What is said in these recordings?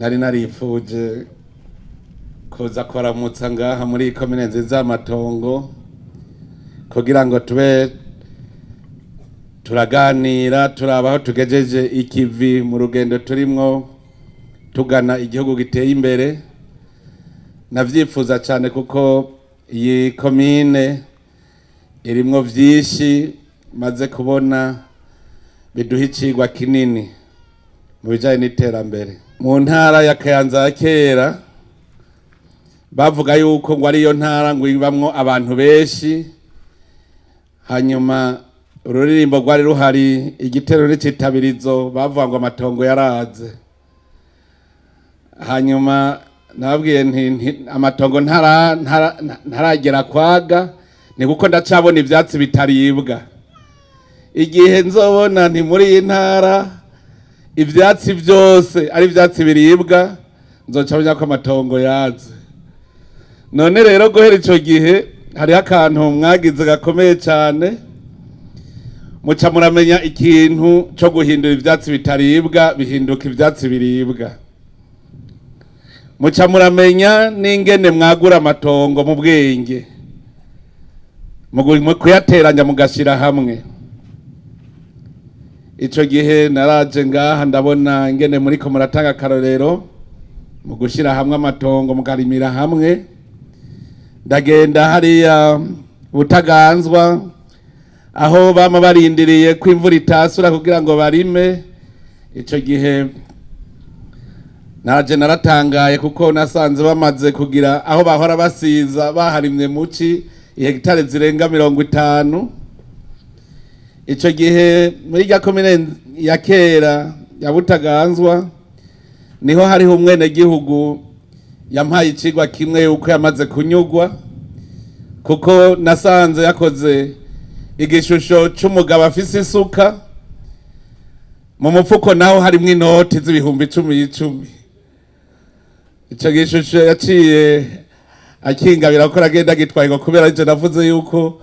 Nari narifuje kuza kuramutsa ngaha muri iyi komine nziza y'Amatongo kugira ngo tube turaganira, turaba aho tugejeje ikivi mu rugendo turimwo tugana igihugu giteye imbere. Navyifuza cane kuko iyi komine irimwo vyinshi maze kubona biduha icigwa kinini mu bijanye n'iterambere. Mu ntara ya Kayanza ya kera bavuga yuko ngo ariyo ntara ngo ibamwo abantu benshi. Hanyuma ururirimbo rwari ruhari, igitero n'icitabirizo, bavuga ngo amatongo yaraze. Hanyuma nababwiye nti amatongo ntaragera kwaga, ni kuko ndacabona ivyatsi bitaribwa. Igihe nzobona nti muri iyi ntara ivyatsi vyose ari ivyatsi biribwa, nzoca menya ko amatongo yaze. None rero guhera ico gihe hariho akantu mwagize gakomeye cane, muca muramenya ikintu co guhindura ivyatsi bitaribwa bihinduka ivyatsi biribwa. Muca muramenya n'ingene mwagura amatongo mu bwenge, mu kuyateranya mugashira hamwe. Ico gihe naraje ngaha ndabona ingene muriko muratanga akarorero mu gushira hamwe amatongo, mukarimira hamwe. Ndagenda hariya Butaganzwa aho bama barindiriye ko imvura itasura kugira ngo barime. Ico gihe naje naratangaye kuko nasanze bamaze kugira aho bahora basiza baharimye muci ihegitare zirenga 50. Ico gihe muri rya komine ya kera ya Butaganzwa niho hariho umwenegihugu yampaye icigwa kimwe yuko yamaze kunyugwa, kuko nasanze yakoze igishusho c'umugabo afise isuka, mu mufuko naho harimwo inoti z'ibihumbi icumi icumi. Ico gishusho yaciye akingabira ko aragenda agitwaye, ngo kubera ivyo navuze yuko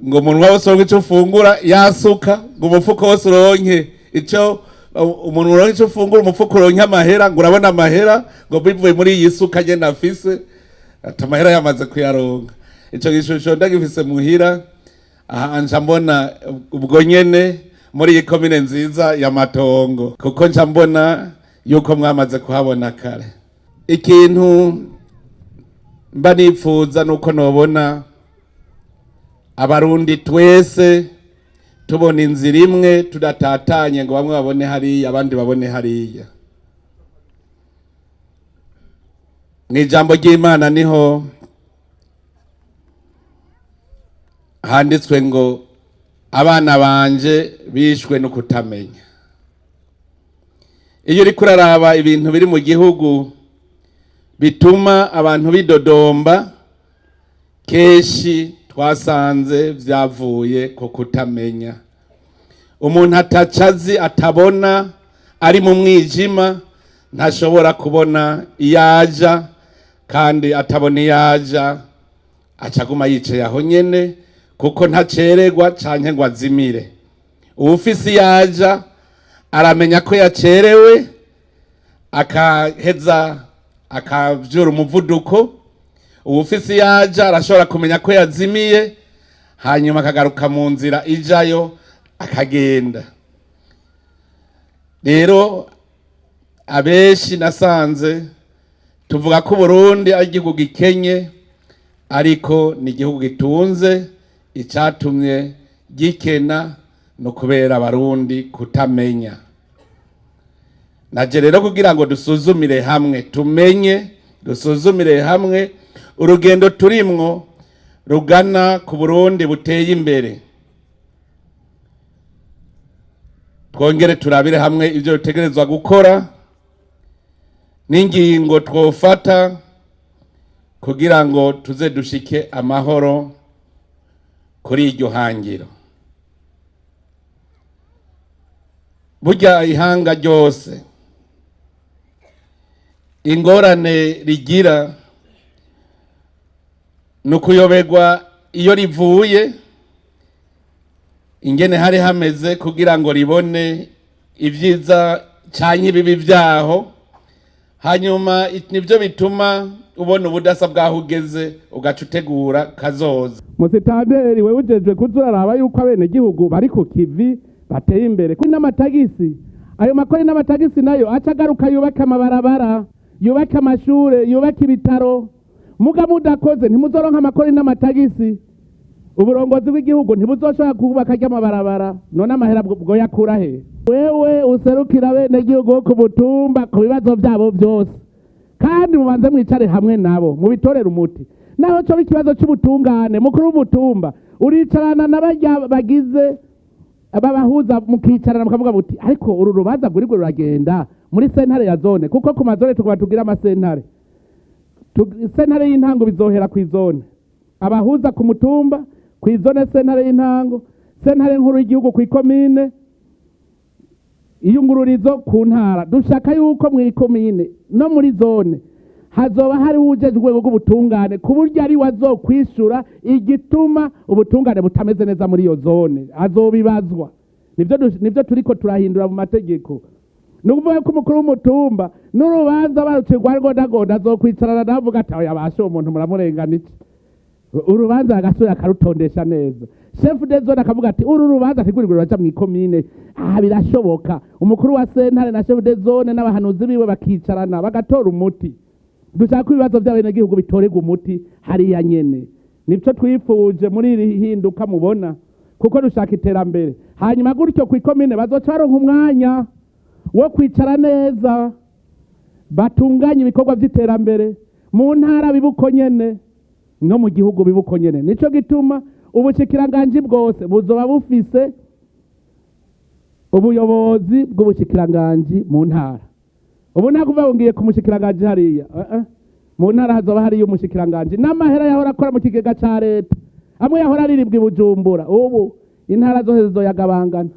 ngo umunwa wose uronke ico ufungura yasuka, ngo umufuko wose uronke ico umuntu uronke ico ufungura, umufuko uronke amahera, ngo urabona amahera ngo bivuye muri iyi suka nyene afise, ati amahera yamaze kuyaronka. Ico gishusho ndagifise muhira aha, nca mbona ubwo nyene muri iyi komine nziza ya Matongo, kuko nca mbona yuko mwamaze kuhabona kare. Ikintu mba nipfuza nuko nobona Abarundi twese tubona inzira imwe, tudatatanye ngo bamwe babone hariya abandi babone hariya. Mw'ijambo ry'Imana niho handitswe ngo abana banje bishwe no kutamenya. Iyo uriko uraraba ibintu biri mu gihugu bituma abantu bidodomba, kenshi twasanze vyavuye ku kutamenya. Umuntu atacazi, atabona, ari mu mwijima, ntashobora kubona iyaja, kandi atabona iyaja acaguma yicaye aho nyene, kuko ntacererwa canke ngo azimire. Uwufise iyaja aramenya ko yacerewe, akaheza akavyura umuvuduko. Uwufise iyaja arashobora kumenya ko yazimiye, hanyuma akagaruka mu nzira ijayo akagenda. Rero abenshi nasanze tuvuga ko Burundi ari igihugu gikenye, ariko ni igihugu gitunze. Icatumye gikena no kubera Abarundi kutamenya. Naje rero kugira ngo dusuzumire hamwe tumenye, dusuzumire hamwe urugendo turimwo rugana ku Burundi buteye imbere, twongere turabire hamwe ivyo dutegerezwa gukora n'ingingo twofata kugira ngo tuze dushike amahoro kuri iryo hangiro. Burya ihanga ryose ingorane rigira ni ukuyoberwa iyo rivuye, ingene hari hameze, kugira ngo ribone ibyiza canke ibibi vyaho. Hanyuma nibyo bituma ubona ubudasa bw'aho ugeze, ugaca utegura kazoza. Musitanteri, wewe ujejwe kuza uraraba yuko abenegihugu bari ku kivi, bateye imbere kuri n'amatagisi. Ayo makori n'amatagisi nayo aca agaruka yubake amabarabara, yubake amashure, yubake ibitaro. Muga mudakoze, ntimuzoronka amakori n'amatagisi, uburongozi bw'igihugu ntibuzoshobora kubaka ry'amabarabara. None amahera bwo yakura he? Wewe userukira abenegihugu bo ku mutumba ku bibazo vyabo vyose, kandi mubanze mwicare hamwe nabo mubitorere umuti. Naho coba ikibazo c'ubutungane, mukuru w'umutumba uricarana na barya bagize babahuza, mukicarana mukavuga buti: "Ariko uru rubanza rwirwe ruragenda muri sentare ya zone," kuko ku mazone tukaba tugira amasentare. Sentare y'intango bizohera kw'izone, abahuza ku mutumba kw'izone, sentare y'intango, sentare nkuru y'igihugu kw'ikomine, iyungururizo ku ntara. Dushaka yuko mu ikomine no muri zone hazoba hariho uwujejwe urwego rw'ubutungane, ku buryo ari we azokwishura igituma ubutungane butameze neza muri iyo zone, azobibazwa. Nivyo turiko turahindura mu mategeko. Ni ukuvuga ko umukuru w'umutumba n'urubanza barucirwa rwodagoda, azokwicarana nawe avuga ati: "Oya bashe, uwo muntu muramurengana iki?" Urubanza agasubira akarutondesha neza. Chef de zone akavuga ati: "Uru rubanza ntigurirwe ruraja mu ikomine." Aha birashoboka. Umukuru wa sentare na chef de zone n'abahanuzi biwe bakicarana bagatora umuti. Dushaka ko ibibazo by'abenegihugu bitorerwa umuti hariya nyene. Nivyo twifuje muri iri hinduka mubona, kuko dushaka iterambere. Hanyuma gutyo ku ikomine bazoca baronka umwanya wo kwicara neza, batunganye ibikorwa by'iterambere. Mu ntara bibuko nyene, no mu gihugu bibuko nyene. Nico gituma ubushikiranganji bwose buzoba bufise ubuyobozi bw'ubushikiranganji mu ntara. Ubu nta kuvuga ngo ngiye ku mushikiranganji hariya. Mu ntara hazoba hariyo umushikiranganji, n'amahera yahora akora mu kigega ca leta, amwe yahora ariribwa i Bujumbura, ubu intara zose zizoyagabangana.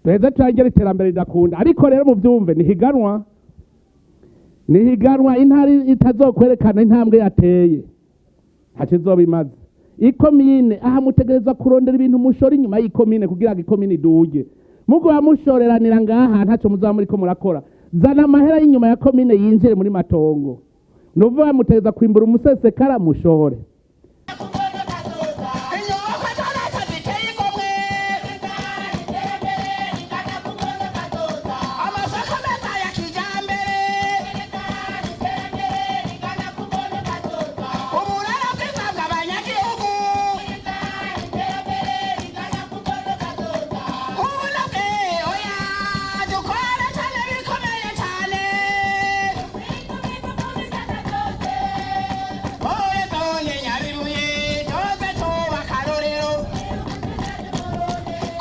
Duheze turangere iterambere ridakunda. Ariko rero muvyumve, nihiganwa, nihiganwa. Intara itazokwerekana intambwe yateye, ntaco izoba imaze. Ikomine aha mutegerezwa kurondera ibintu mushora inyuma y'ikomine kugira ngo ikomine iduge. Mugoba mushoreranira ngaha, ntaco muzaba muriko murakora. Zana amahera y'inyuma ya komine yinjire muri matongo. Nuvuga mutegerezwa kwimbura umusesekara mushore.